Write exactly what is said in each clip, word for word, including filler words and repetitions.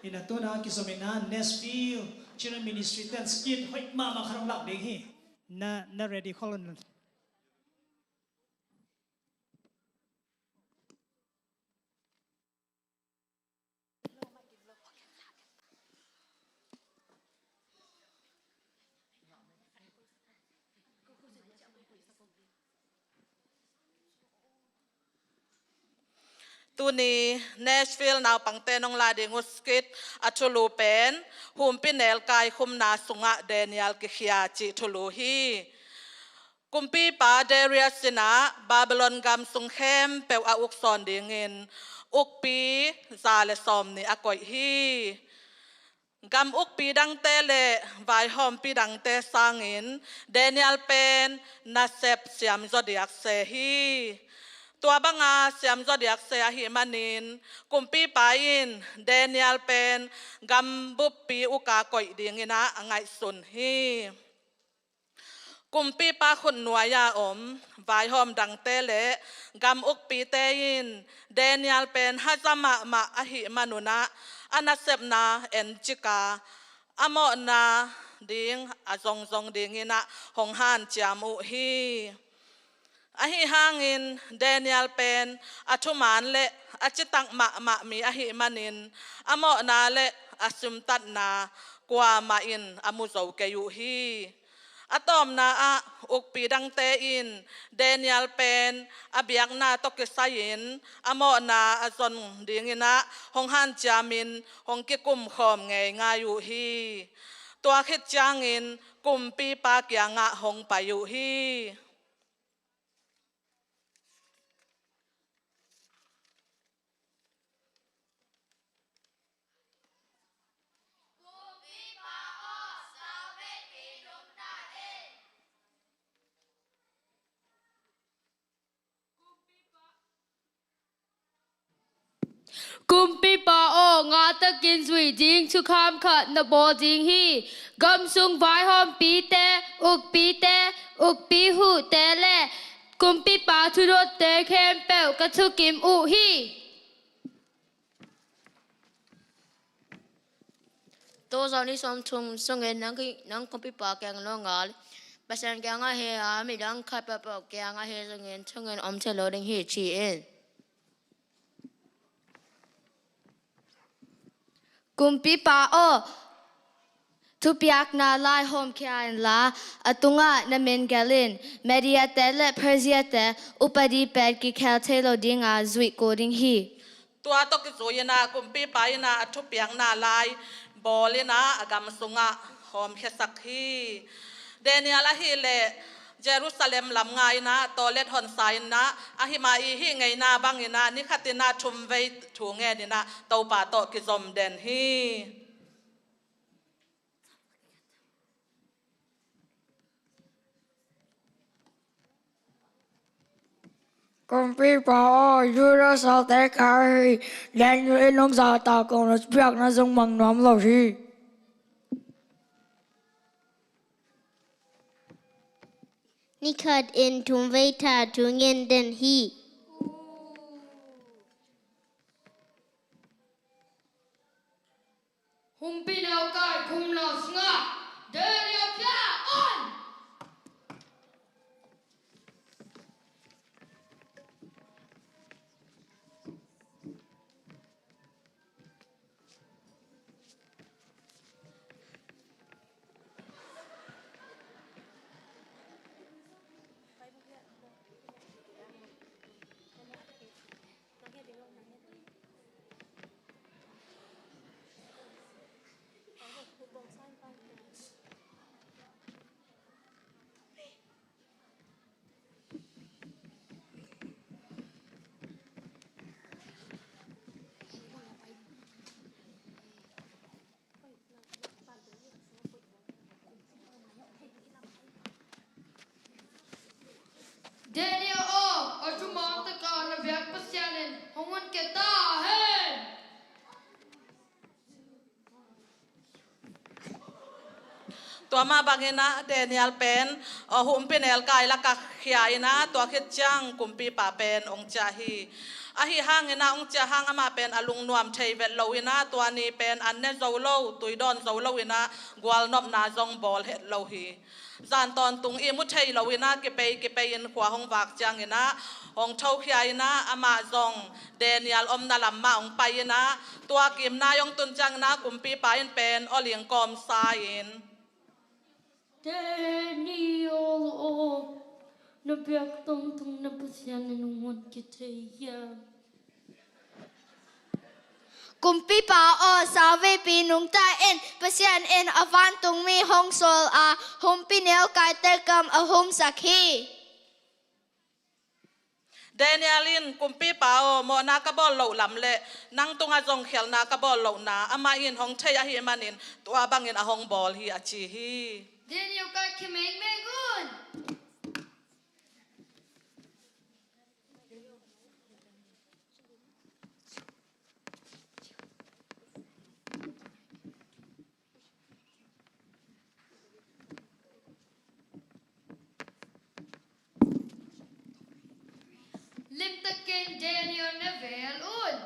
Ina tuna kizom ina Nashville Children Ministry ten skit hoih mahmah khat hong lak ding hi. Na, na ready khol un. Tuni Nashville naupangte nong la ding uh skit a thulu pen Humpinelkai khumna sungah Daniel kikhia cih thulu hi. Kumpipa Darius sinah Babylon gam sung khempeuh a uksawn dingin ukpi za le sawm nih a koih hi. Gam ukpi dangte le vaihawmpi dangte sangin Daniel pen nasep siamzaw diakse hi. Tua banga siamzaw diakse ahih manin kumpipa in Daniel pen gam buppi uka koih dinginah a ngaihsun hi. Kumpipa khutnuai-a om vaihawm dangte le gam ukpite in Daniel pen haza mahmah ahih manunah a nasepna encika a mawhna ding a zongzong dinginah hong hanciam uh hi. Ahi hangin Daniel pen a thuman le a citak mahmah mi ahih manin a mawhna le a simtatna kuamah in a mu zo kei uh hi. A tawpna ah ukpi dangte in Daniel pen a biakna tawh kisai-in a mawhna a zon dinginah hong hanciamin hong kikumkhawm ngeingai uh hi. Tua khit ciangin kumpipa kiangah hong pai uh hi. Kumpipa aw, ngah takin zuih ding thukham khat na bawl ding hi. Gam sung vaihawmpite, ukpite, ukpi huhte le kumpipa thudawtte khempeuh ka thukim uh hi. Tua zawh ni sawmthum sungin nang ki-, nang kumpipa kiang lo ngal. Pasian kiangah hi a, midang khat peuhpeuh kiangah hi zongin thungen om thei lo ding hi, ci in. Kumpipa aw, thupiakna lai hawmkhia inla, a tungah na min gelh in, Mediate le Persiate upadi pen kikhel thei lo dinga zuih kul ding hi. Tua tawh kizui inah kumpipa inah a thupiakna lai bawl inah a gam sungah hawmkhiasak hi. Daniel ahileh Jerusalem lam nga inah tawlet honsa inah a hi mah i hih ngeina bang inah ni khat inah thum vei thu ngen inah Topa tawh kizom den hi. Kumpipa aw, Judah salte kha hi. Daniel in hong zahtak kong lo thupiakna zong mang nuam lo hi. Ni khat in thum vei tha thu ngen den hi. Humpinelkai khumna sungah Daniel pia on. Daniel aw, a thuman taka na biak Pasian in hong hun kei ta hen. Tua mah bangin ah Daniel pen, aw, humpinelkai lakah khia in ah, tua khit ciang kumpipa pen hong ciah hi. Ahi hangin ah hong ciah hang amah pen a lungnuam thei vet lo in ah tua ni pen an ne zo lo, tui dawn zo lo in ah gualnopna zong bawl het lo hi. Zan tawntung ihmu thei lo in ah kipei kipei in khua hong vak ciangin ah hong thokhia in ah amah zong Daniel omna lam mah hong pai in ah tua kim nai hong tun ciangin ah kumpipa in pen awling kawmsa in, Daniel aw, na biak tawntung na Pasian in hong honkhia thei hiam? Kumpipa aw, sauveipi nungta in, Pasian in a vantungmi hong sawl a, humpinelkaite kam a humsak hi. Daniel in, kumpipa aw, mawhna ka bawl loh lam le nang tungah zong khialhna ka bawl lohna amah in hong thei ahih manin tua bangin a hong bawl hi, a ci hi. Daniel, kai khia mengmeng un. Limtakin Daniel na vel un.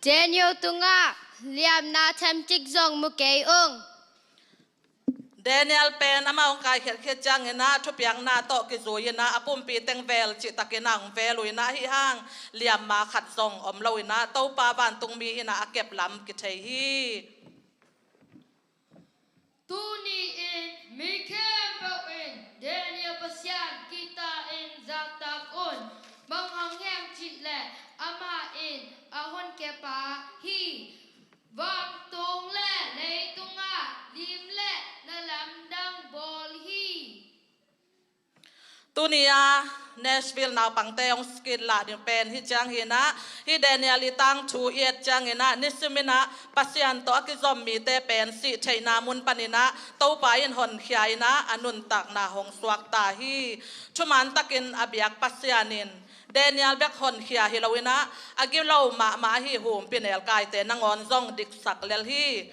Daniel tungah liamna themkik zong mu kei ung. Daniel pen amah hong kaikhiat khiat ciangin ah thupiakna tawh kizui in ah a pumpi teng vel cihtakin ah hong vel uh in ah ahi hang liamma khat zong om lo in ah Topa vantungmi in ah a kep lam kithei hi. Tuni-in mi khempeuh in Daniel Pasian kihta-in zahtak un. Bang hang hiam cih leh amah in a honkhia pa hi. Vantung le leitungah lim le na lamdang bawl hi. Tuni-a Nashville naupangte hong skit lah ding pen hih ciang hi in ah, hih Daniel i tangthu i et ciangin ah, nisim in ah Pasian tawh a kizom mite pen sih theihna mun panin ah Topa in honkhia in ah a nuntakna hong suakta hi. Thuman takin a biak Pasian in Daniel bek honkhia hi lo in ah, a gilo mahmah ahi humpinelkaite nangawn zong diksak lel hi.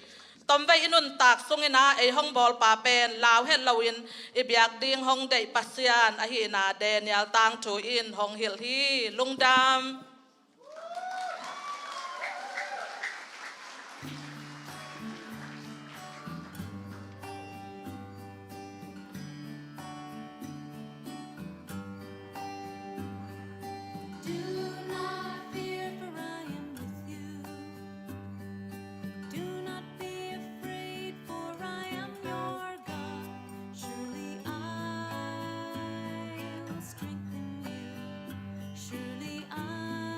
Tomvei i nuntak sungin ah ei hong bawlpa pen lau het loin i biak ding hong deih Pasian ahihna Daniel tangthu in hong hilh hi. Lungdam. Do not fear, for I am with you. Do not be afraid, for I am your God. Surely I will strengthen you. Surely I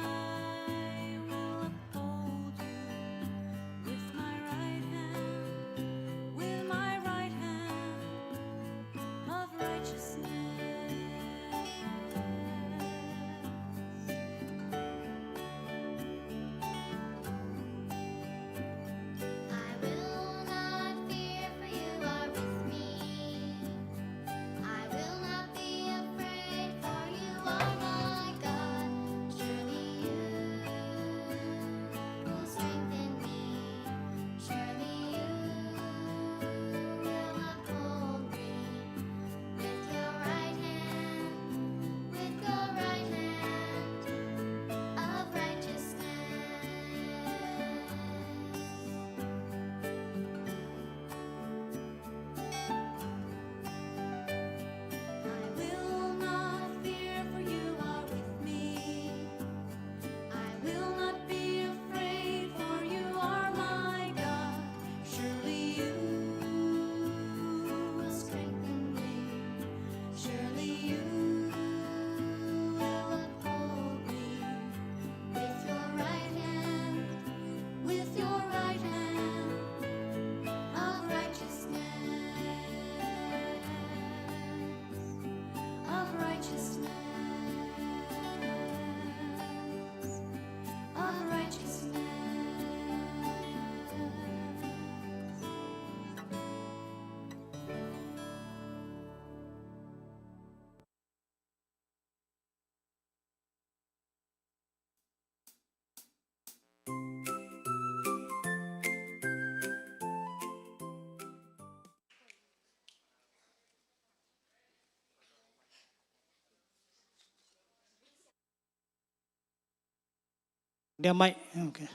Dia mai. Okay.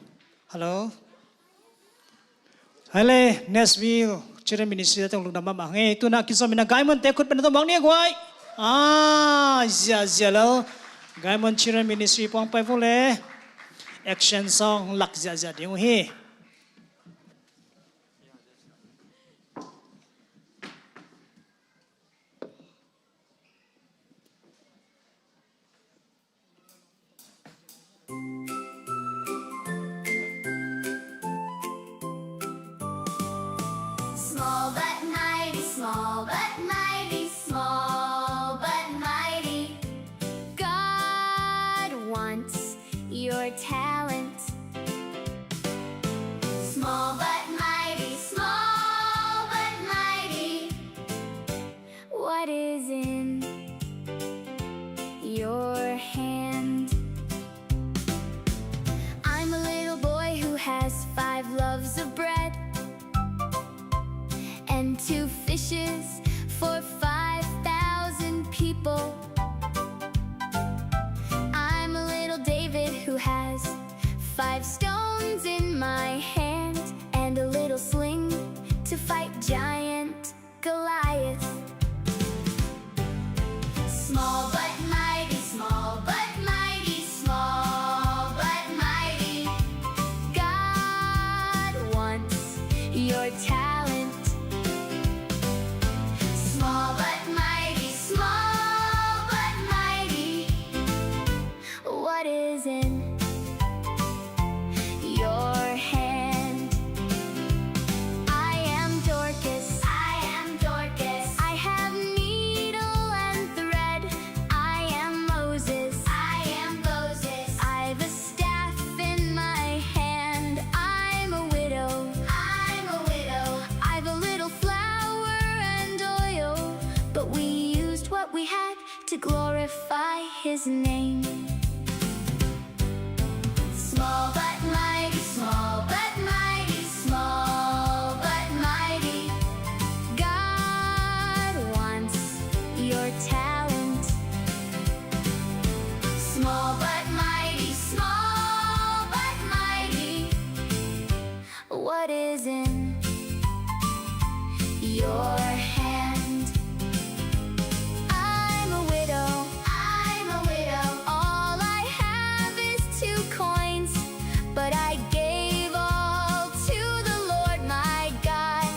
Hello. Hale, Nashville Children Ministry tawh lungdam mahmah ing ei. Tuna kizom in a Gaimon te khut beng na tawh muak ni a guai. Ah, ziahziah lo. Gaimon Children Ministry puang pai vua le. Action song lak ziahziah ding uh hi. Small but mighty, small but mighty, small but mighty. God wants your talent. Small but mighty, small but mighty. What is in your hand? I'm a little boy who has five loaves of bread and two fishes for five thousand people. I'm a little David who has five stones in my hand and a little sling to fight giant Goliath. Small but mighty, small but mighty, small but mighty. God wants your talent. Small but mighty, small but mighty. What is in your hand? I am Dorcas. I am Dorcas. I have needle and thread. I am Moses. I am Moses. I've a staff in my hand. I'm a widow. I'm a widow. I've a little flour and oil, but we used what we had to glorify his name. Small but mighty, small but mighty, small but mighty. God wants your talent. Small but mighty, small but mighty. What is in your hand? I'm a widow. I'm a widow. All I have is two coins, but I gave all to the Lord my God.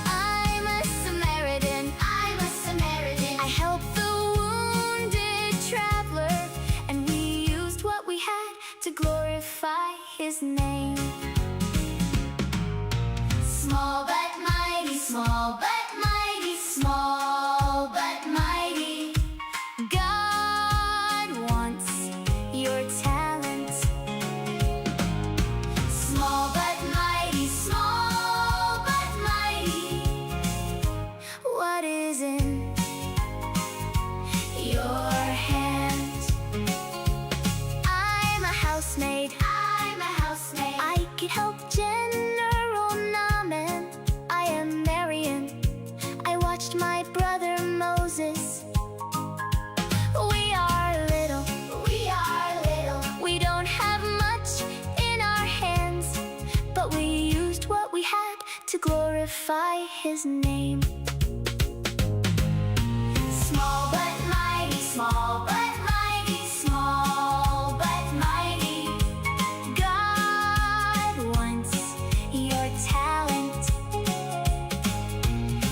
I'm a Samaritan. I'm a Samaritan. I help the wounded traveler, and we used what we had to glorify his name. Small but mighty, small but mighty, small but mighty. God wants your talent. Small but mighty, small but mighty. What is in your hand? I'm a housemaid. I'm a housemaid. I can help General Naaman. I am Marion. I watched my brother Moses. We are little. We are little. We don't have much in our hands, but we used what we had to glorify his name. Small but mighty, small but mighty, small but mighty. God wants your talent.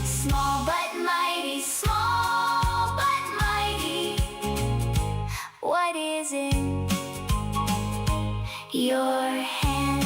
Small but mighty, small but mighty. What is in your hand?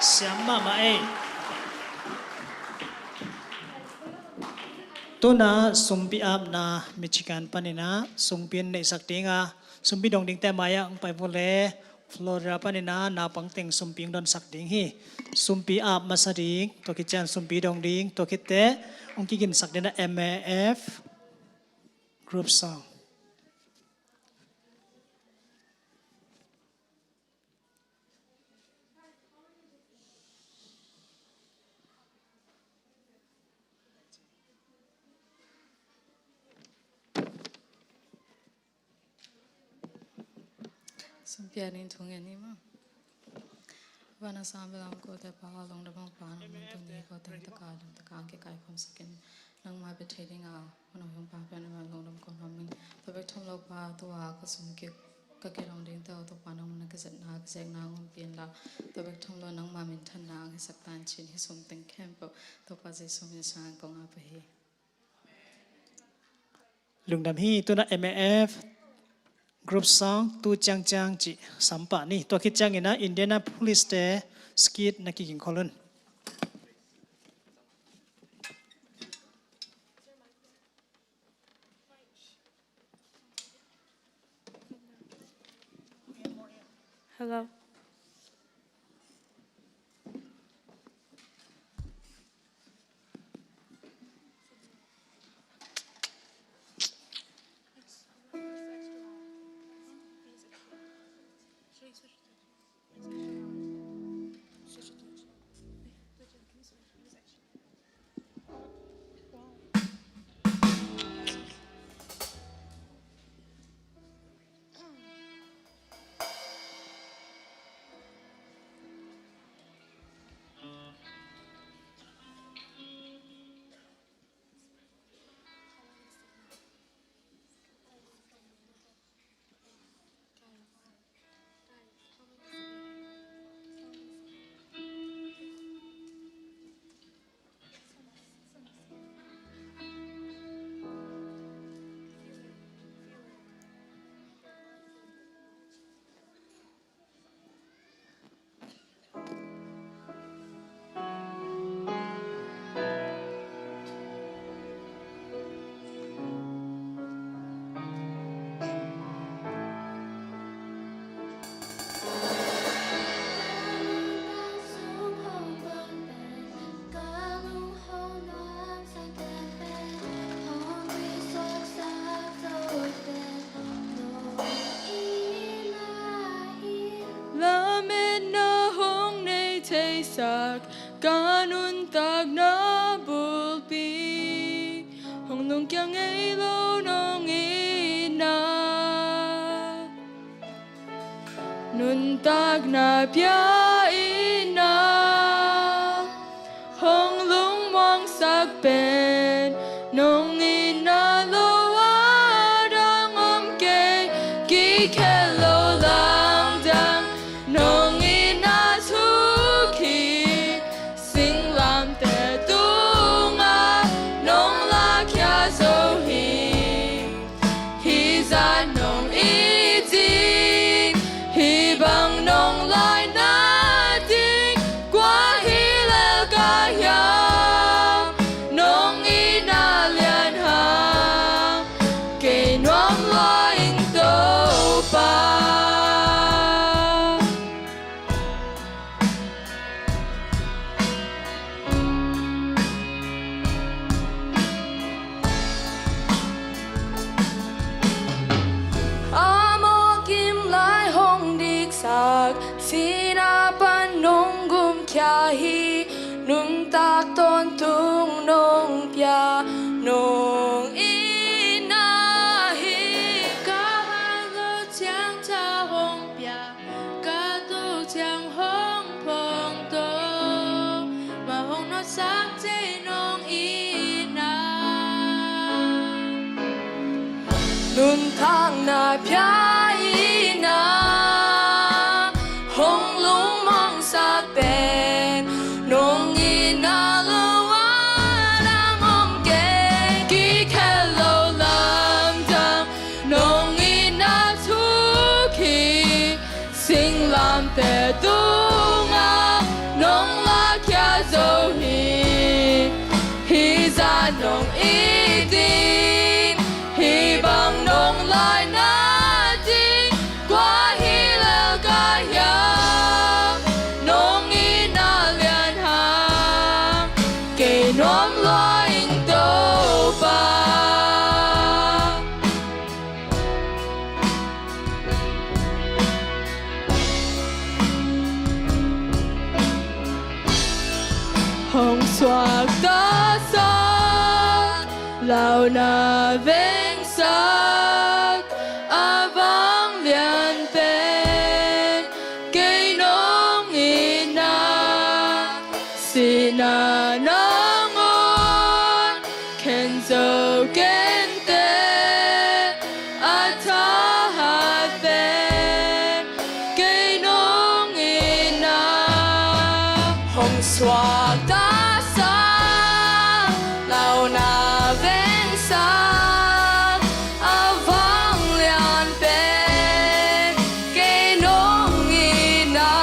Siam mahmah ei. Tuna sumpi apna Michigan paninah sumpi in neihsak dinga, sumpi dong dingte mai-ah hong pai vua le Florida paninah naupang teng sumpi hong donsak ding hi. Sumpi ap masa ding, tua khit ciang sumpi dong ding, tua khitteh hong kiginsak dinah M A F group song. Sumpi a ding thu ngen ni maw. Van a sang bel a om kote Pa, lungdam hong Pa, nang min tuni kote taka lam taka ang kikai khawmsak in. Nangma bia thei dinga hun a hong Pa pian nangma lungdam ko nuam ing. Tua bek tham lo Pa, tua ka sum kik ka kidong dingte uh Topa nangma na kizepna kizekna hong ompih inla, tua bek tham lo nangma minthanna ang hisak tan cin hi. Sum teng khempeuh Topa Jesu min sangin kong ap hi. Lungdam hi. Tuna M A F group song Tu Ciangciang cih sam pah ni. Tua khit ciangin ah Indianapolis te skit na kiging khol un. Hello. Lametna hong nei theisak ka nuntakna bulpi, hong lungkia ngei lo nong itna. Nuntakna pia itna hong lungmuangsak pen nong itna lo a dang om kei. Kikhel lo lamdang nong itna thuk hi. Singlamteh tungah nong lakhia zo hi. Hih zah nong it ding, hih bang nong laina ding, kua hi lel ka hiam? Nong itna lian hang kei nuam lua ing Topa. A mawk im lai hong diksak, sihna pan nong gumkhia hi. Nuntak tawntung nong pia, nong itna hi. Ka hang lo ciang ca hong pia, ka to ciang hong phongto, ma hong nawtsak cei nong itna. Nuntakna pia itna hong lungmuangsak pen nong itna lo a dang om kei. Kikhel lo lamdang nong itna thuk hi. Singlamteh tungah nong Hong suaktasak, launa vengsak a vanglian pen kei nong itna, sihna nangawn khen zo kenteh. A thahat pen kei nong itna, hong suaktasak, launa vengsak a vanglian pen kei nong itna,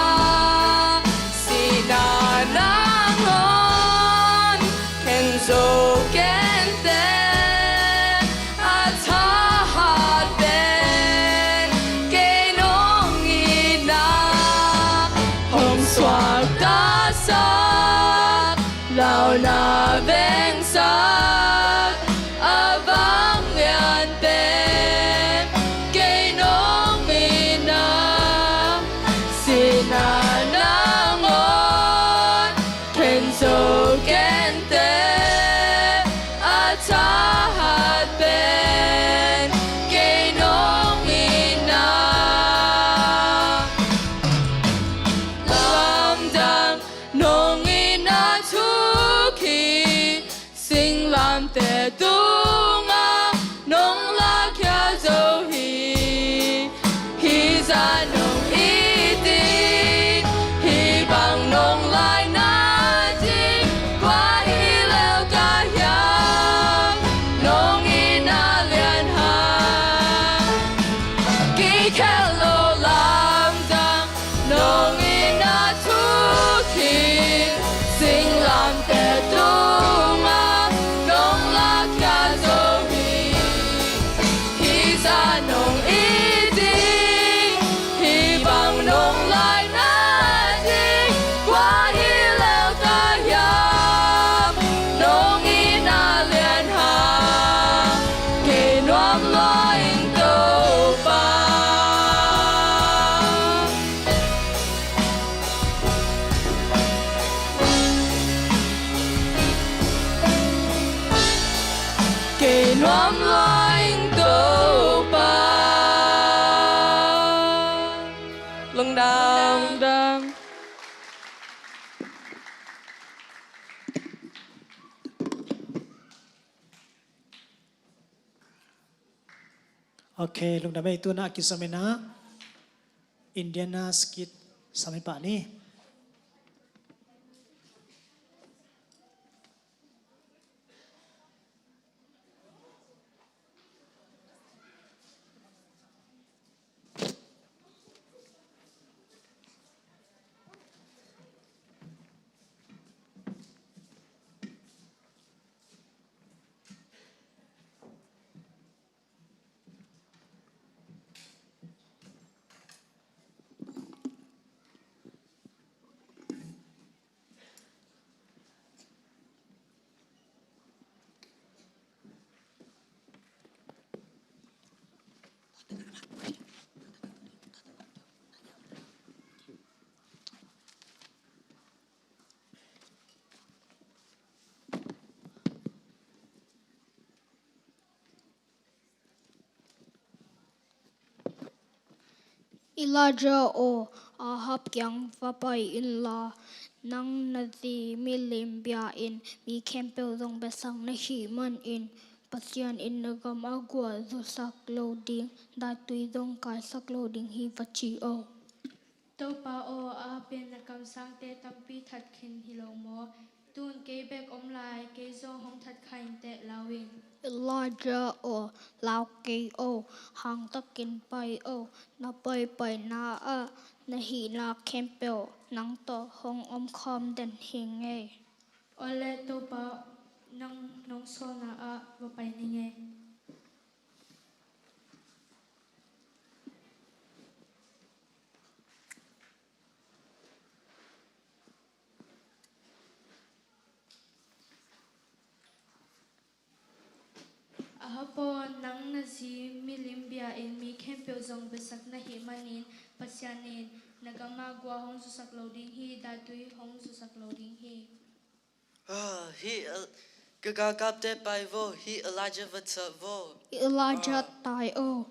sihna nangawn khen zo kenteh. A thahat pen kei nong itna, hong suaktasak, launa vengsak a vanglian pen kei nong itna, sihna nangawn khen zo kenteh. A thahat pen kei nong itna, lamdang nong itna thuk hi. Singlamteh tungah nong lakhia zo hi. Hih zah nong it ding, hih bang nong laina ding, kua hi lel ka hiam, nong itna lian hang. Kikhelh lo lamdang nong itna thuk hi. Singlamteh tungah nong lakhia zo hi. Hih zah nong it ding, hih bang nong laina ding, kua hi lel ka hiam, nong itna lian hang, kei nuam lua ing Topa. Kei nuam lua ing Topa. Lungdam. Lungdam. Ok, lungdam ei. Tu-in ah a kizom in ah Indiana Skit sam hi pah ni. Elijah aw, Ahab kiang va pai inla, nang na zi milim bia-in mi khempeuh zong biasak na hih manin, Pasian in na gam a guah zusak lo ding, daitui zong kaisak lo ding hi, va ci aw. Topa aw, Ahab in na kamsangte tampi that khin hi lo maw? Tu-in kei bek om lai, kei zong hong that kha inteh, lau in. Elijah aw, lau kei o, hangtakin pai o, na paipaina ah na hihna khempeuh nang tawh hong omkhawm den hi ing ei. Aw le Topa, nang nong sawlna ah va pai ning ei. Ahab aw, nang na zi milim bia-in mi khempeuh zong biasak na hih manin, Pasian in na gam a guah hong zusak lo ding hi, daitui hong zusak lo ding hi. Hih El-, ka galkapte pai vo, hih Elijah va ciah vo. Elijah tai o.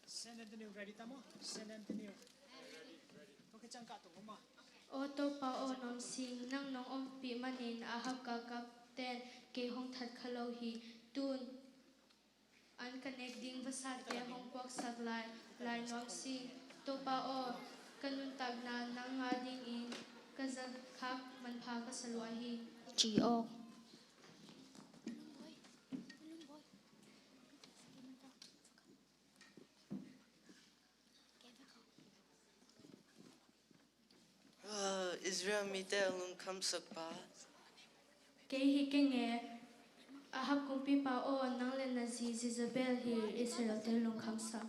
Saint Anthony ready tamo? Saint Anthony. Aw Topa aw, nuam sing, nang nong ompih manin Ahab galkapten kei hong that kha lo hi. Tun an ka nek ding vasate hong puaksak lai, lai nuam sing. Topa aw, ka nuntakna nang a dingin ka zakhak manpha ka sa lua hi. Ci aw. Ah, Israel mite a lungkhamsak pa. Kei hi kei nge. Ahab kumpipa aw, nang le na zi Jezebel hi Israelte lungkhamsak.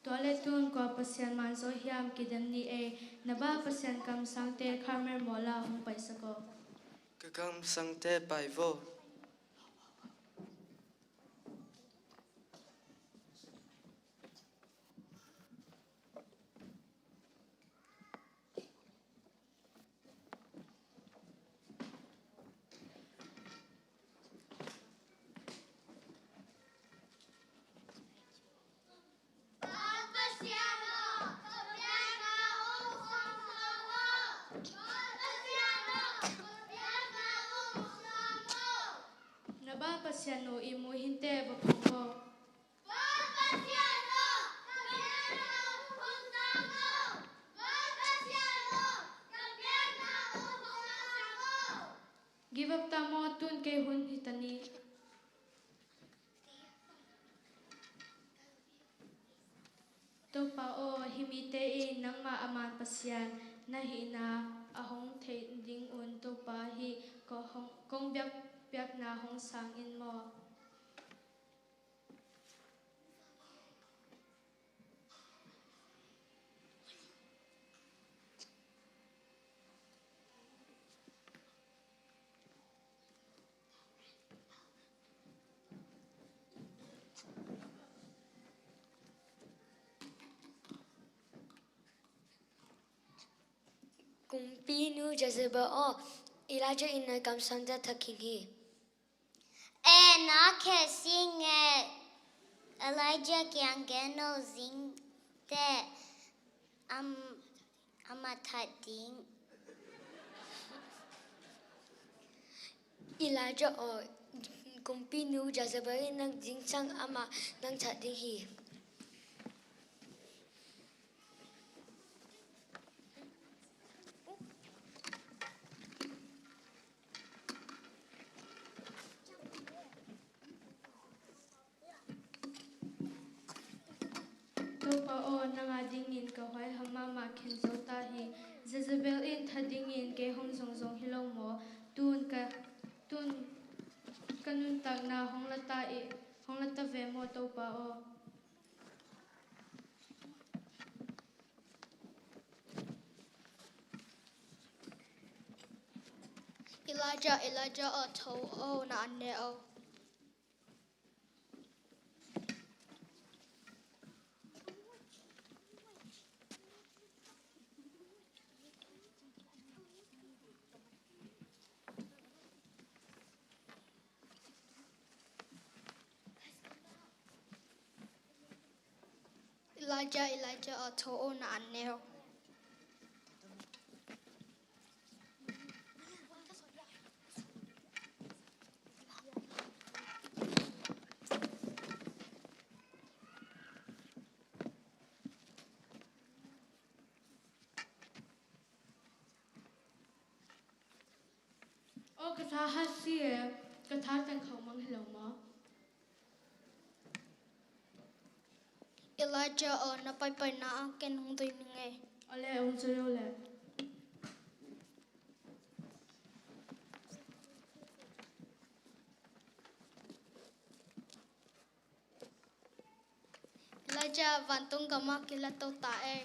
Tua le tun kua Pasian man zaw hiam kidem ni ei. Na ba Pasian kamsangte Carmel mual ah hong paisak aw. Ka kamsangte pai vo. Na ba Pasian uh i mu hinte va phum aw. Give up ta maw, tun kei hun hi ta ni. Topa aw, hih mite in nangmah a man Pasian na hihna a hong theih ding un Topa hih ko hong, kong biak, biakna hong sang in maw? Kumpinu Jezebel aw, Elijah in na kamsangte that khin hi. E, na khe sing e. Elijah kiang gen o, zingte am, amah that ding. Elijah aw, kumpinu Jezebel in nang zingsang amah nang that ding hi. Topa aw, nang a dingin ka huaiham mahmah khin zo ta hi. Jezebel in that dingin kei hong zong zong hi lo maw? Tun ka, tun ka nuntakna hong la ta i, hong la ta ve maw, Topa aw? Elijah, Elijah aw, tho o, na an ne o. Elijah, Elijah aw, tho o, na an ne o. Aw, ka tha hat si e, ka tha teng khawh mang hi lo maw? Elijah aw, na paipaina ah ken hong doi ning e. Aw le, hong zui o le. Elijah, vantung gam ah kila to ta e.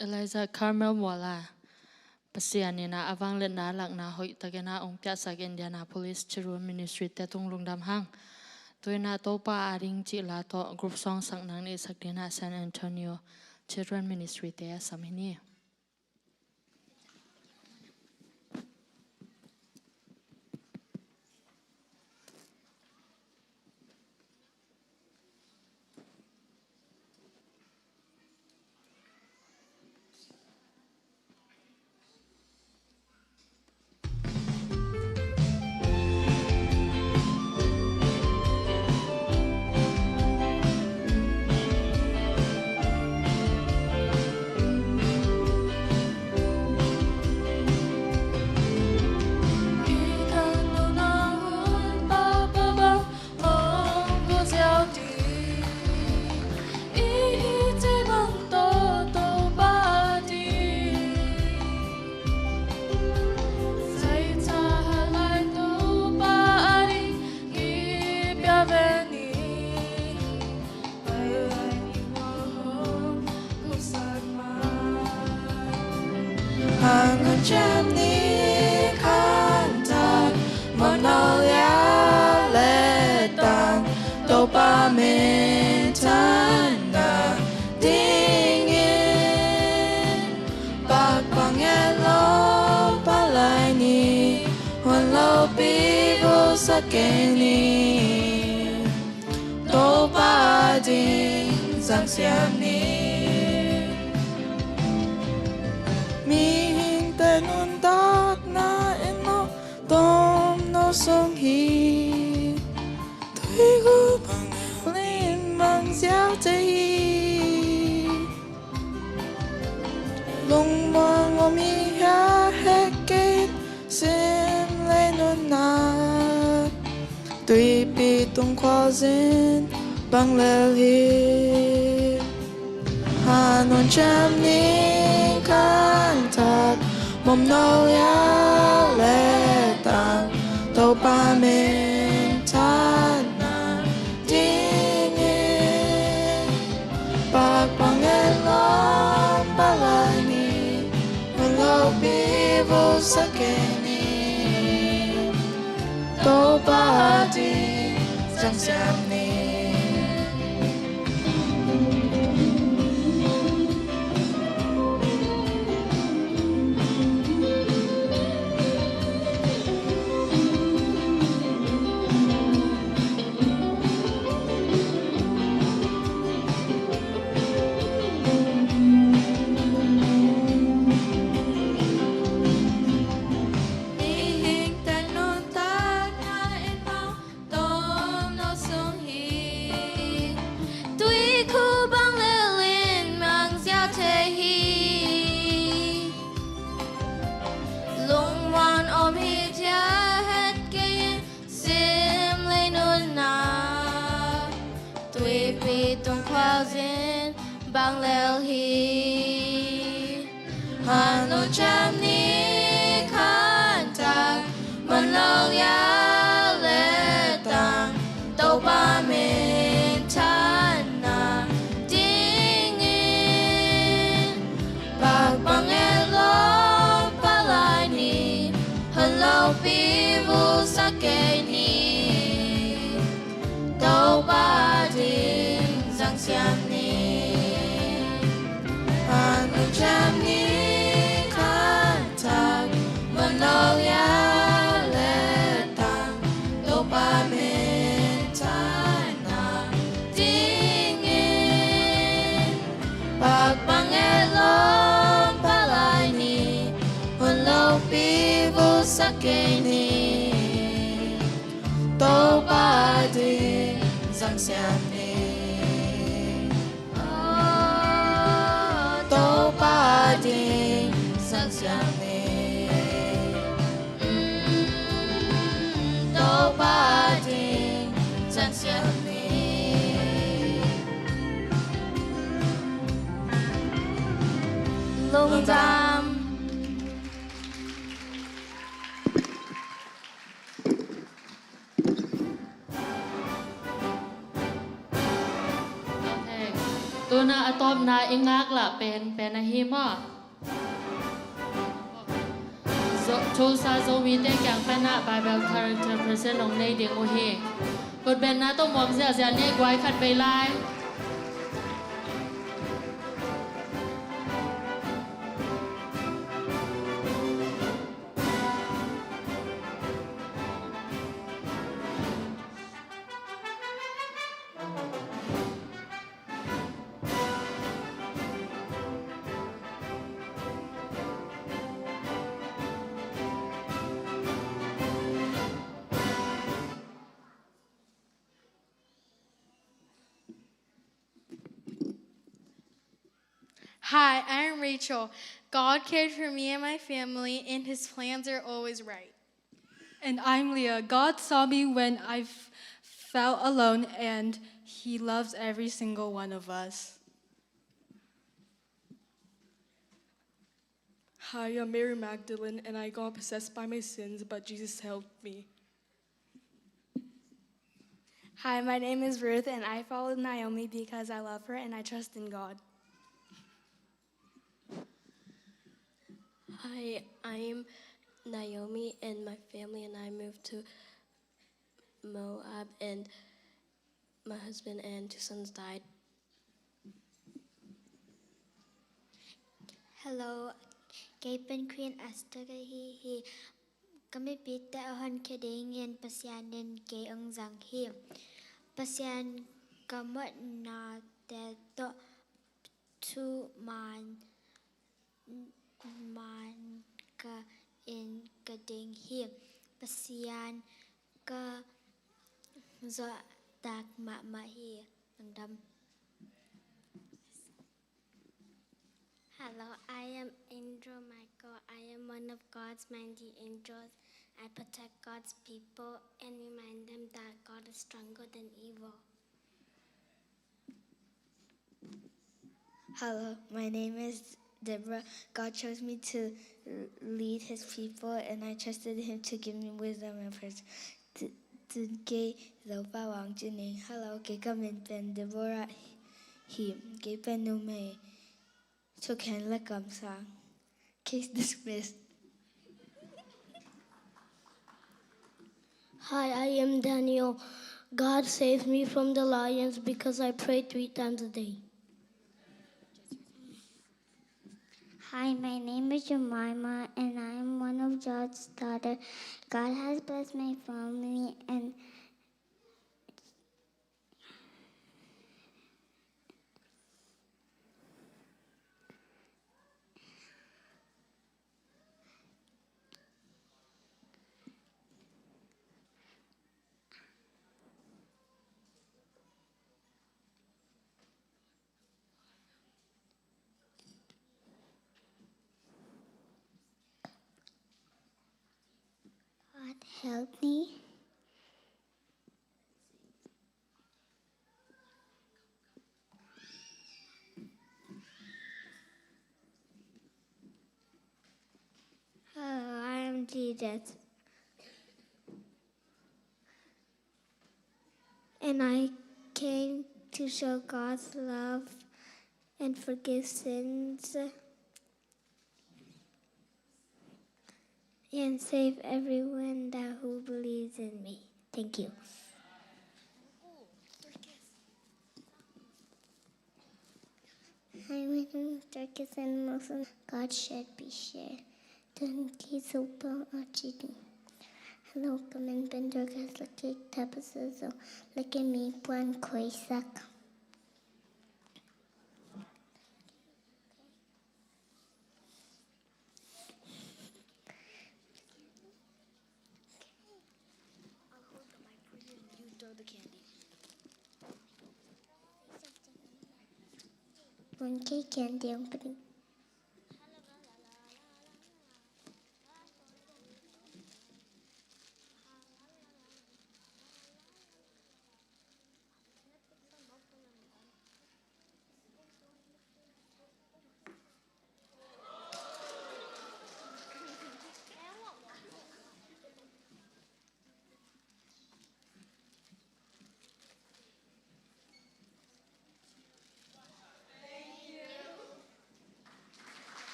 Elijah Carmel Muala, Pasian in a vangliatna lakna hoihtakin a hong piaksak Indianapolis Children Ministry te tung lungdam hang. Tu-in a Topa ading cih la tawh group song sak nang neihsak dingin a San Antonio Children Ministry te a sam hi ni. Hang hun ciam ni khantak, mawhnawl ya le tang, Topa minthanna dingin, pakpang et lawm palai ni, hun lopi vusak kei ni. Topa ading zangsiam ni. Mihingte nuntakna in aw, tomno sung hi. Tuikhuk bang lel in mang ziau thei hi. Lungmuang om hi hia het kei in, sim lei nunna, tuipi tung khualzin bang lel hi. Hang hun ciam ni khantak, mawhnawl ya le tang, Topa minthanna dingin, pakpang et lawm palai ni, hun lopi vusak kei ni. Topa ading zangsiam ni. Mihingte nuntakna in aw, tomno sung hi. Tuikhuk bang lel in mang ziau thei hi. Lungmuang om hi hia het kei in, sim lei nunna, tuipi tung khualzin bang lel hi. Hang hun ciam ni khantak, mawhnawl ya le tang, Topa minthanna dingin, pakpang et lawm palai ni, hun lopi vusak kei ni. Topa ading zangsiam ni. Hang hun ciam ni khantak, mawhnawl ya le tang, Topa minthanna dingin, pakpang et lawm palai ni, hun lopi vusak kei ni. Topa ading zangsiam ni. Topa ading zangsiam ni. Mm, Topa ading zangsiam ni. Lungdam. Tuna a tawpna i ngaklah pen pen ahi maw? Zo-, Tulsa Zomite kiang panah Bible character present hong nei ding uh hi. Kutbenna tawh muam ziahziah ni, guai khat vei lai. Hi, I'm Rachel. God cared for me and my family, and His plans are always right. And I'm Leah. God saw me when I f-, felt alone, and He loves every single one of us. Hi, I'm Mary Magdalene, and I got possessed by my sins, but Jesus helped me. Hi, my name is Ruth, and I followed Naomi because I love her and I trust in God. Hi, I'm Naomi, and my family and I moved to Moab, and my husband and two sons died. Hello, kei pen Queen Esther ka hi hi. Ka mipite a honkhia dingin Pasian in kei hong zang hi. Pasian ka mawhnate tawh thuman man ka in ka ding hi. Pasian ka zawhtak mahmah hi. Lungdam. Hello, I am Angel Michael. I am one of God's mighty angels. I protect God's people and remind them that God is stronger than evil. Hello, my name is Deborah. God chose me to l-, lead His people, and I trusted Him to give me wisdom and praise. Tu-, tun kei Zaupa Wang Cin Ing. Hello, kei ka min pen Deborah hi. Kei pen numei thukhen le kamsang. Case dismissed. Hi, I am Daniel. God saved me from the lions because I pray three times a day. Hi, my name is Jemima, and I am one of God's daughter. God has blessed my family and God help me. Hello, I am Jesus. And I came to show God's love and forgive sins and save everyone that who believes in me. Thank you. Hi, my name is Dorcas and Wilson. God should be shared. Tun kei Zaupa Wang Cin Ing. Hello, ka min pen Dorcas le kei Tapasazo le kei mi puan khoisak. I'll hold the mic for you and you throw the candy. One cake candy opening.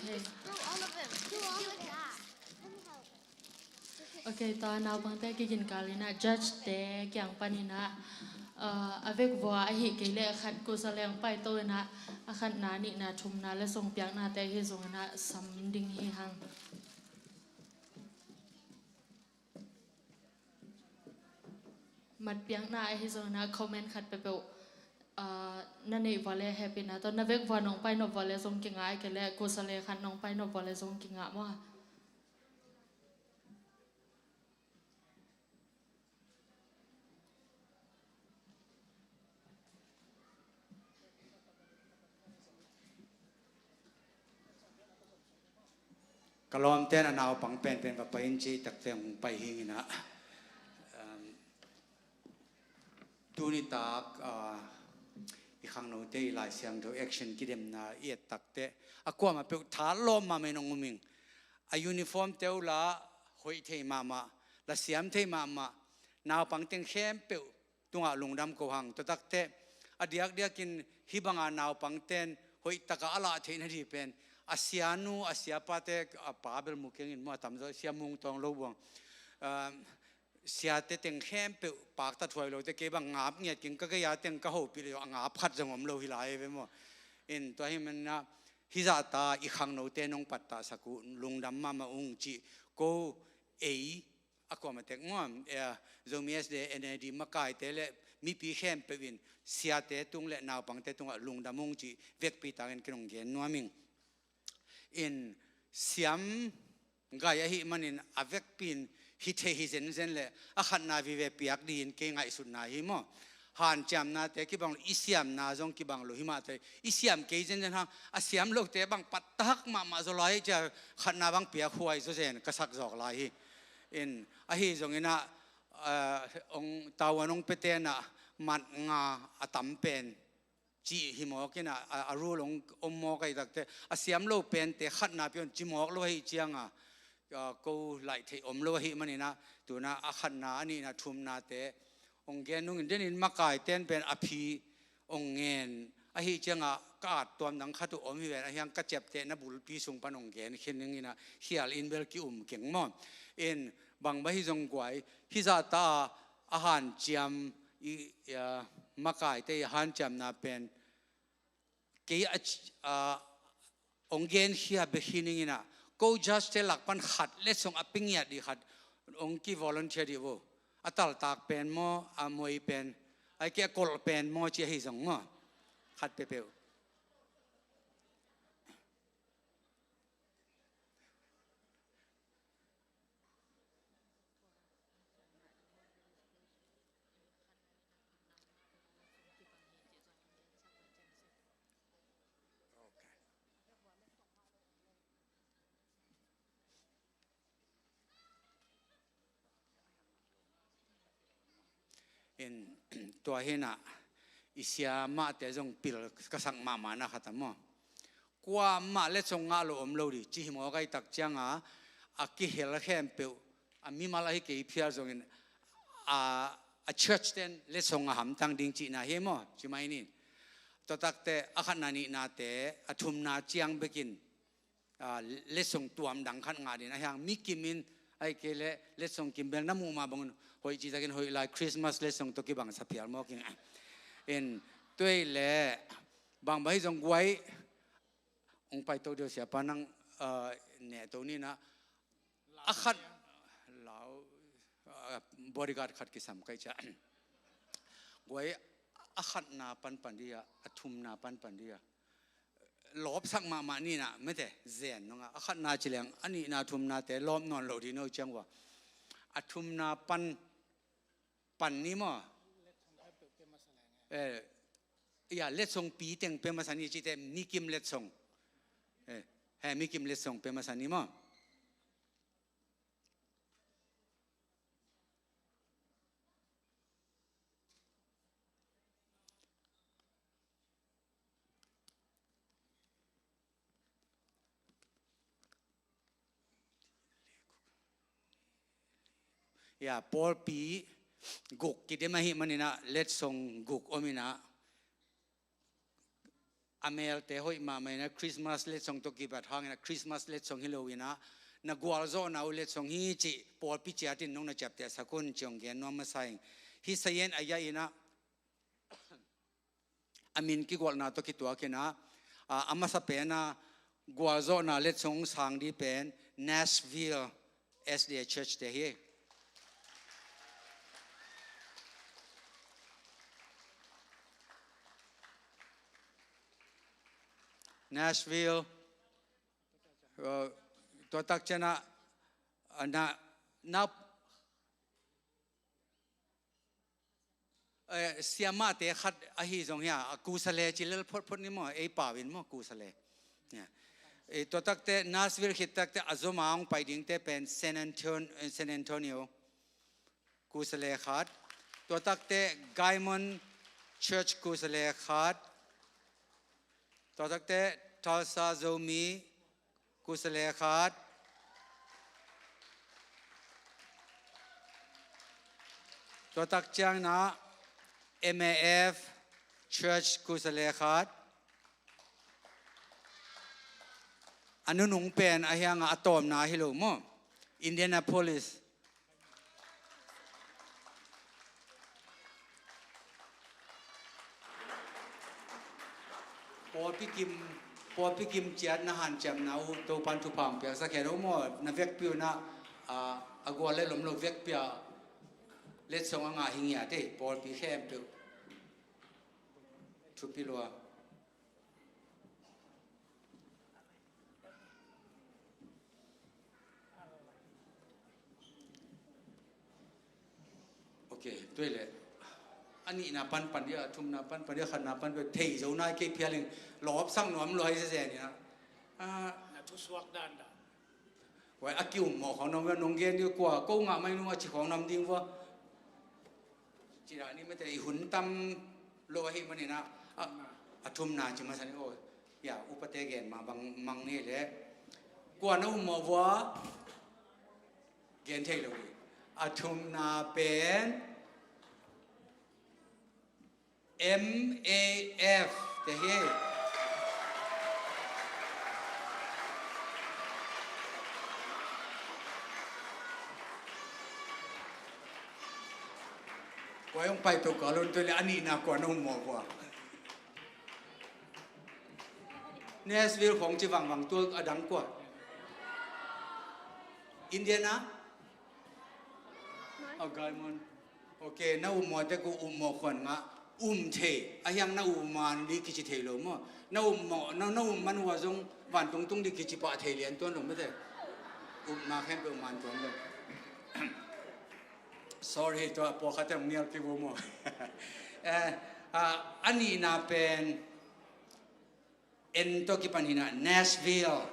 Throw all of them. Throw all of them. Okay, tua naupangte kiginkal in ah judge te kiang panin ah, uh, a vek vua ahi kei leh khat kusa leng paito in ah, a khatna, nihna, thumna letsong piaknate ahi zongin ah sam ding hi hang. Matpiakna ahi zongin ah comment khat peuhpeuh, ah, na neih vua leh hehpihna tawh, na vek vua nong pai nop vua leh zong kingah, ahih kei leh kusa leh khat nong pai nop vua leh zong kingah maw. Ka lawmte'n a naupang penpen va pai in ci takte hong pai hing in ah, um, tuni tak, uh, i khangnote i Lai Siangtho action kidemna i et takte a kuamah peuh tha lawm mahmah in hong um ing. A uniform te uh la hoih thei mahmah, la siam thei mahmah, naupang teng khempeuh tungah lungdam ko hang. Tua takte a diakdiakin hih banga naupangte'n hoih takah a lah theih nading pen a sianu a siapate, a pa bel mu keng in maw, a tamzaw Sia Mung Tawng Lo Buang, um, siate teng khempeuh pakta thuai lote, kei bang ngap ngiat keng, ka gei-a teng ka hopih leh a ngap khat zong om lo hi lai ve maw. In tua ahih manin ah hih zahta i khangnote nong pattahsak uh lungdam mahmah ung cih ko ei a kuamah tek maw, eh, Zomi S D A N A D makaite leh mipi khempeuh in siate tung leh naupangte tungah lungdam ung cih vekpi takin kei nong gen nuam ing. In siam gai ahih manin a vekpi in hi thei hi zenzen leh a khatna vive piak dingin kei ngaihsutna hi maw. Hanciamnate kibang lo, i siamna zong kibang lo hi mah teh, i siam kei zenzen hang, a siam lote bang pattahak mahmah zaw lai hi cia, khatna bang piak huai zaw zen ka sak zawk lai hi. In ahi zongin ah, ah, ong tavuan ong pete'n ah mat nga a tam pen cih hi mawk in ah, a, a rule ong om mawk ahih takte, a siam lo pente khatna pia un ci mawk lo ahih ciangin ah, ah, ko laih theih om lo ahih manin ah, tu-in ah a khatna, a nihna, thumnate ong gen nungin, den in makaite'n pen a phi ong ngen ahih ciangin ah ka at tuam dang khat uh om hi ven, ahi hang ka ciaptehna bulpi sung pan ong gen khin ning in ah, khial in bel ki-um keng maw. In bang bang hi zong guai, hih zahta a hanciam i, i, a, makaite i hanciamna pen kei a, a, ong genkhia bek hi ning in ah, ko judge te lak pan khat letsong a pia ngiat ding khat ong ki volunteer ding vo. A taltak pen maw, a moi pen, ahih kei a kolh pen maw ci ahi zong maw, khat peuhpeuh. In, tua hi in ah, i sia mahte zong pil ka sak mahmah na khat a maw. Kuamah letsong ngah lo om lo ding ci hi mawk ahih tak ciangin ah, a kihel khempeuh, a mimal ahi kei phial zongin, a, a church te'n letsong a hamtang ding cihna hi maw, ci mai ni. Tua takte a khatna, nihnate, a thumna ciang bekin, a, letsong tuam dang khat ngah ding, ahi hang mi kim in, ahih kei leh letsong kim bel na muh mah bangin hoih cih takin hoih lai, Christmas letsong tawh kibang sa phial mawk ing. In, tua ahih leh bang bang hi zong guai, ong paito ding uh, siapa nang, a, nehto ni in ah, a khat, lau, a, bodyguard khat kisam kai cia. Guai, a khatna panpan ding a, a thumna panpan ding a, lawpsak mahmah ni in ah, mete, zen nong a, a khatna ci leng, a nihna, thumnate lawp nawn lo ding no ciang ua. A thumna pan, pan ni maw. Eh, ya, letsong pi teng pia masa ni cihte, mi kim letsong. Eh, he, mi kim letsong pia masa ni maw. Ya, pawlpi guk kidem ahih manin ah, letsong guk om in ah, a melte hoih mahmah in ah, Christmas letsong tawh kibat hangin ah, Christmas letsong hi lo in ah, na gualzawhna uh letsong hi cih pawlpi ciat in nong na ciaptehsak un, ci hong gen nuam masa ing. Hi sa in, a ya in ah, a min kigolhna tawh kituak in ah, a, a masa pen a gualzawhna letsong sang ding pen Nashville S D A Church te hi. Nashville, uh, tua tak ciang ah, uh, na, na, eh, siamahte khat ahi zong hi a, a Kusale ci lel photphot ni maw, ei pau in maw, Kusale. Ya. Eh, tua takte Nashville khit takte a zom a hong pai dingte pen San Anton-, eh, San Antonio Kusale khat. Tua takte Gaimon Church Kusale khat. Tua takte Tulsa Zomi Kusale khat. Tua tak ciang in ah M A F Church Kusale khat. A nunung pen a hiang a tawpna hi lo maw. Indianapolis. Pawlpi kim, pawlpi kim ciat na hanciamna uh Topan thupha hong piaksak hen uh maw, na vekpi uh na, a, a gual le lom lo vekpi a letsong a ngah hi ngiat ei, pawlpi khempeuh. Thupi lua. Ok, tua leh. A nihna pan pan dia, a thumna pan pan dia, khatna pan pan dia, thei zo nai kei phial in, lawp sak nuam lua hi zen zen in ah. Ah. Na thusuak dan dan. Wai, a kium mawh khawng nuam, nong gen dia kua, ko ngah mai nung a ci khawng nuam ding vua. Ci dah ni mate, i hun tam lo ahih manin ah, a, a thumna ci masa ni, oh, ya, upate gen mah bang mang ni leh. Kua na um mawh vua, gen thei lo hi. A thumna pen M A F te hi. Kua hong pai to ka lon to le a nihna kua na um mawh kua. Nashville khong ci vangvang tua a dang kua. Indiana? A Gaimon. Ok, na um mawh te ku um mawh khuan ngah, um thei. A hiang na um man li kici thei lo maw. Na um mawh, na, na um man ua zong vantung tung li kici pah thei lian tuan lo mate. Um na khen pe um man tuan lo. Sorry, tua pua khat teng nial ki bu maw. Eh, ah, a nihna pen N tawh kipan hi na, Nashville.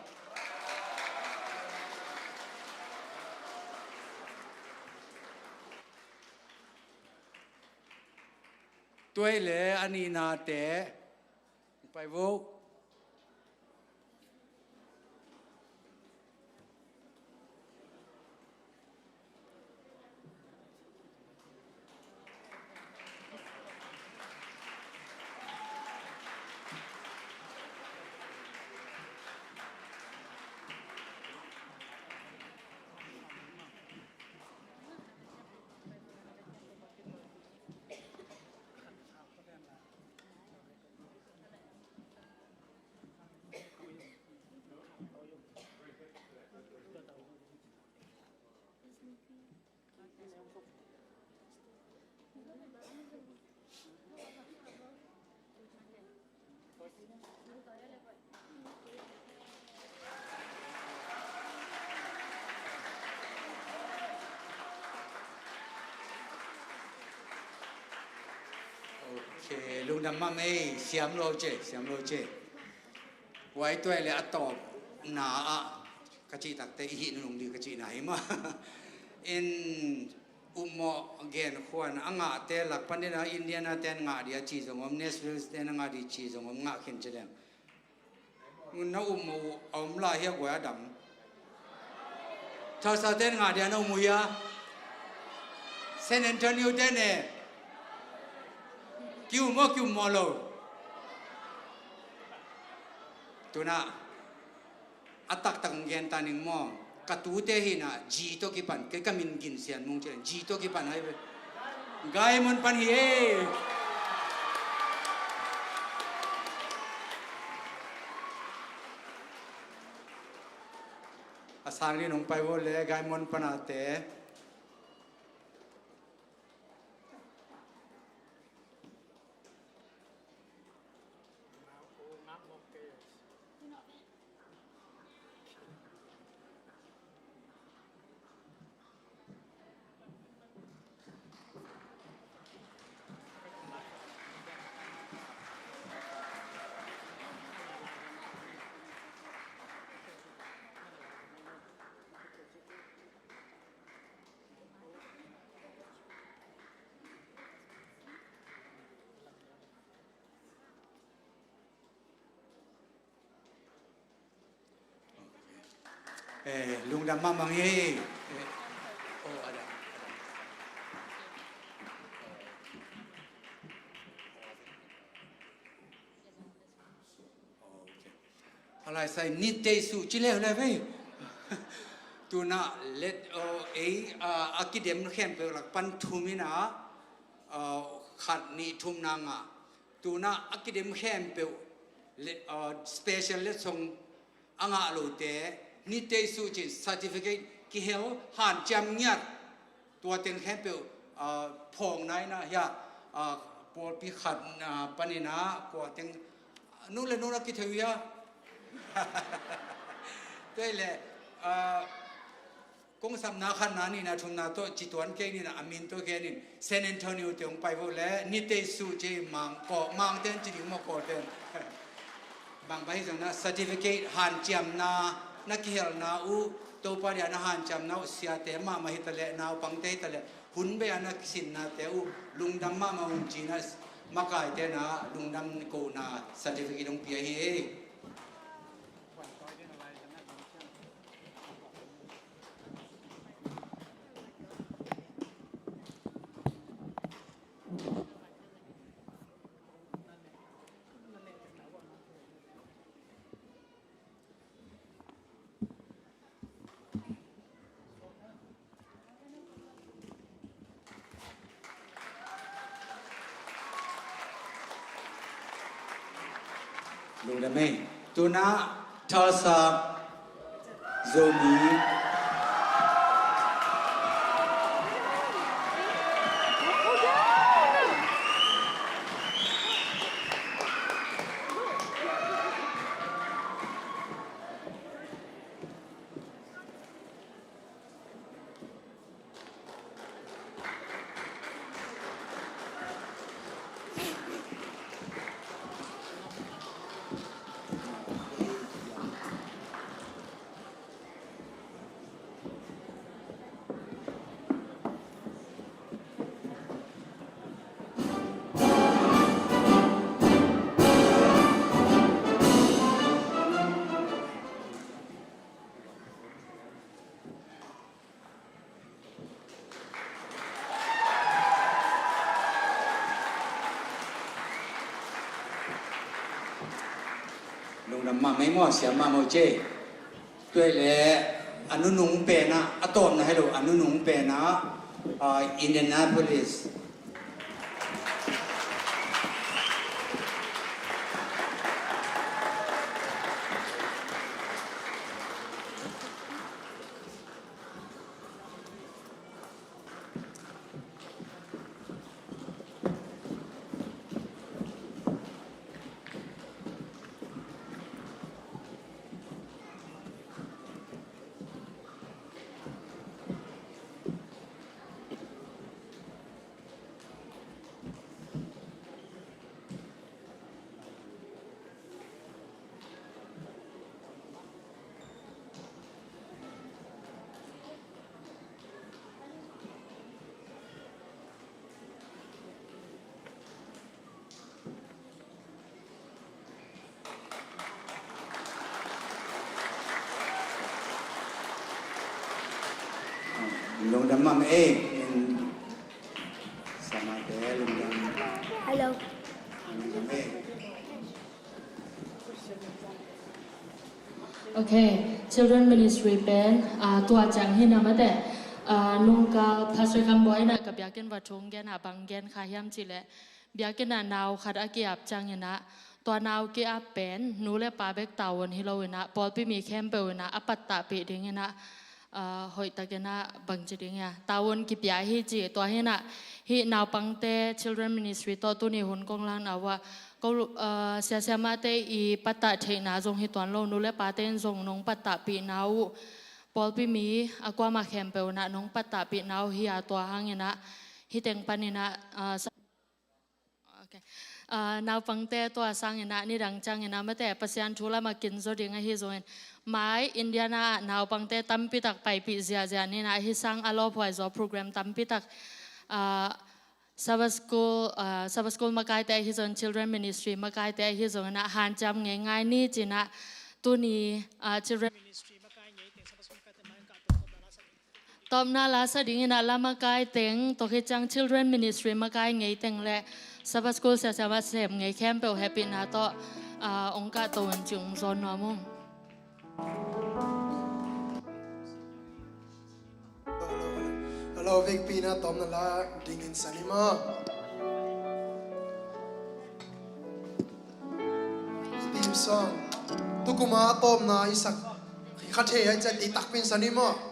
Tua leh a nihnate, pai vo. Ok, lungdam mahmah ei, siam lo ce, siam lo ce. Wai tua leh a tawpna ah ka cih takte i hih nunung ding ka cihna hi mah. In upmawh genkhuan a ngahte lak pan ding a Indiana ten ngah ding a ci zong om, Nashville ten a ngah ding ci zong om, ngah khin ci leng. Na upmawh uh a om lai hi a guai a dam. Tulsa ten ngah ding a na upmawh hi a. San Antonio ten e. Ki upmawh, ki upmawh lo. Tuna a taktak hong gen ta ning maw. Ka tute hi na, G tawh kipan, kei ka min Gin Sian Mung ci leng, G tawh kipan hai ve. Gaimon pan hi e. A sang ni nong pai vo le, Gaimon pan a te. Eh, lungdam mahmah hi. Eh, oh, ada, ada. Oh, okay. Halai sai ni te su ci leu leu vei. Tuna let, oh, ei, ah, a kidem khempeuh lak pan thum ina, ah, khat nih thum na nga. Tuna a kidem khempeuh le, ah, special letsong a ngah lote ni te su cin certificate kihel hanciam ngiat. Tua teng khempeuh, ah, phawng naina hia, ah, pawlpi khat, ah, panina kua teng nu le nu na kitheu hia. Tua le, ah, kong sapna khatna nina thumna tawh ci tuan kei nina a min tawh genin San Antonio te hong pai vo le ni te su ci mang ko mang ten ci ding maw ko ten. Bang bang hi zong na certificate hanciamna, na kihelna uh, Topa dia na hanciamna uh siate mahmah hi ta leh, naupangte hi ta leh, hun bei a na kisinnate uh lungdam mahmah un ci na makaite na lungdam kohna certificate hong pia hi ei. Lungdam ei. Tuna Thalsa Zomi. Lungdam mahmah ei maw, siam mahmah uh ci. Tua le a nunung pen ah, a tawpna hi lo, a nunung pen ah, ah, Indianapolis. Lungdam mahmah ei. Samate lungdam. Hello. Lungdam ei. Ok, Children Ministry pen, ah, tua ciang hi na mate, ah, nungkal Pastor Kam Bawi in ah ka biakinn va thung gen ah bang gen kha hiam cih leh, biakinn ah nau khat a ki-ap ciangin ah, tua nau ki-ap pen nu le pa bek tavuan hi lo in ah, pawlpi mi khempeuh in ah a pattahpih dingin ah, ah, hoihtakin ah bangci ding hia, tavuan kipia hi ci. Tua hi in ah, hih naupangte Children Ministry tawh tuni hun kong lakna uh ah, ko, ah, sia siamahte i pattah theihna zong hi tuan lo, nu le pate in zong nong pattahpihna uh, pawlpi mi a kuamah khempeuh in ah nong pattahpihna uh hi a, tua hangin ah hih teng panin ah, ah, sa- Ok. Ah, naupangte tua sangin ah nidang ciangin ah mate Pasian thu lamah kin zaw ding ahi zongin, mai Indiana ah naupangte tampi tak paipih ziahziah ni in ah, hih sang a lawphuai zaw program tampi tak, ah, Sabbath School, ah, Sabbath School makaite ahi zongin, Children Ministry makaite ahi zongin ah hanciam ngeingai ni ci in ah, tuni, ah, Children Ministry makai ngei teng, Sabbath School makaite mai hong kah tawh tawpna la sa ding. Tawpna la sa dingin ah la makai teng, tua khit ciang Children Ministry makai ngei teng le Sabbath School sia siamah sem ngei khempeuh hehpihna tawh, ah, hong kah to un ci, hong zawn nuam ung. A lo vekpi in ah tawpna la dingin sa ni maw. Theme song. Tukuma a tawpna i sak kha thei a, i ciah ti takpi in sa ni maw.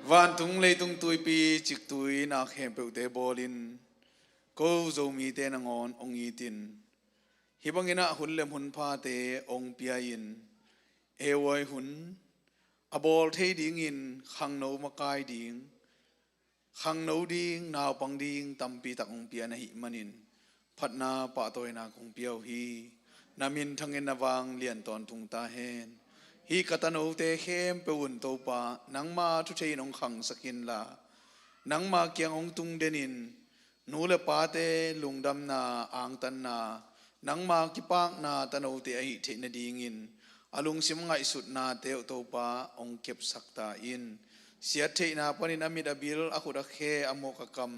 Vantung leitung tuipi ciktui na khempeuhte bawlin ko Zomite nangawn hong itin, hih bangin ah hun lem hun phate hong pia-in, ei hun a bawl thei dingin khangno makai ding, khangno ding, naupang ding tampi tak hong pia na hih manin phatna pahtawina kong pia uh hi. Na minthangin na vanglian tawntung ta hen. Hih ka tanote khempeuh un Topa, nangma thu thei-in hong khangsak inla, nangma kiang hong tungdenin nu le pate lungdamna, angtanna, nangma kipakna tanote ahih theih nadingin a lungsim ngaihsutnate uh Topa hong kepsak ta in. Siattheihna panin a mit a bil, a khut a khe, a mawk a kam,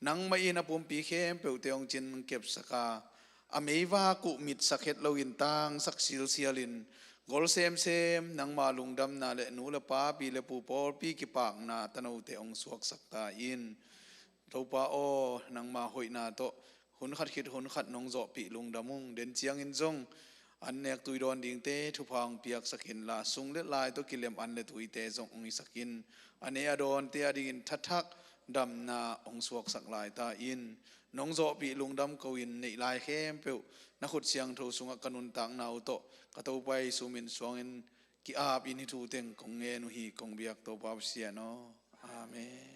nangmah in a pumpi khempeuhte hong cin kepsak a, a meivak uh mitsak het loin tangsak silsialin gol semsem nangma lungdamna le nu le pa, pi le pu pawlpi kipakna tanote hong suaksak ta in. Topa aw, nangma hoihna tawh hun khat khit hun khat nong zawhpih lungdam ung. Den ciangin zong an nek tui dawn dingte thupha hong piaksak inla, sung le lai tawh kilem an le tuite zong hong hisak in. A ne a dawnte adingin thathak damna hong suaksak lai ta in. Nong zawhpih lungdam ko-in neih lai khempeuh na khut siangtho sungah ka nuntakna uh tawh ka Topa Jesu min suangin ki-apin hih thu teng kong ngen uh hi. Kong biak Topa Pasian aw. Amen.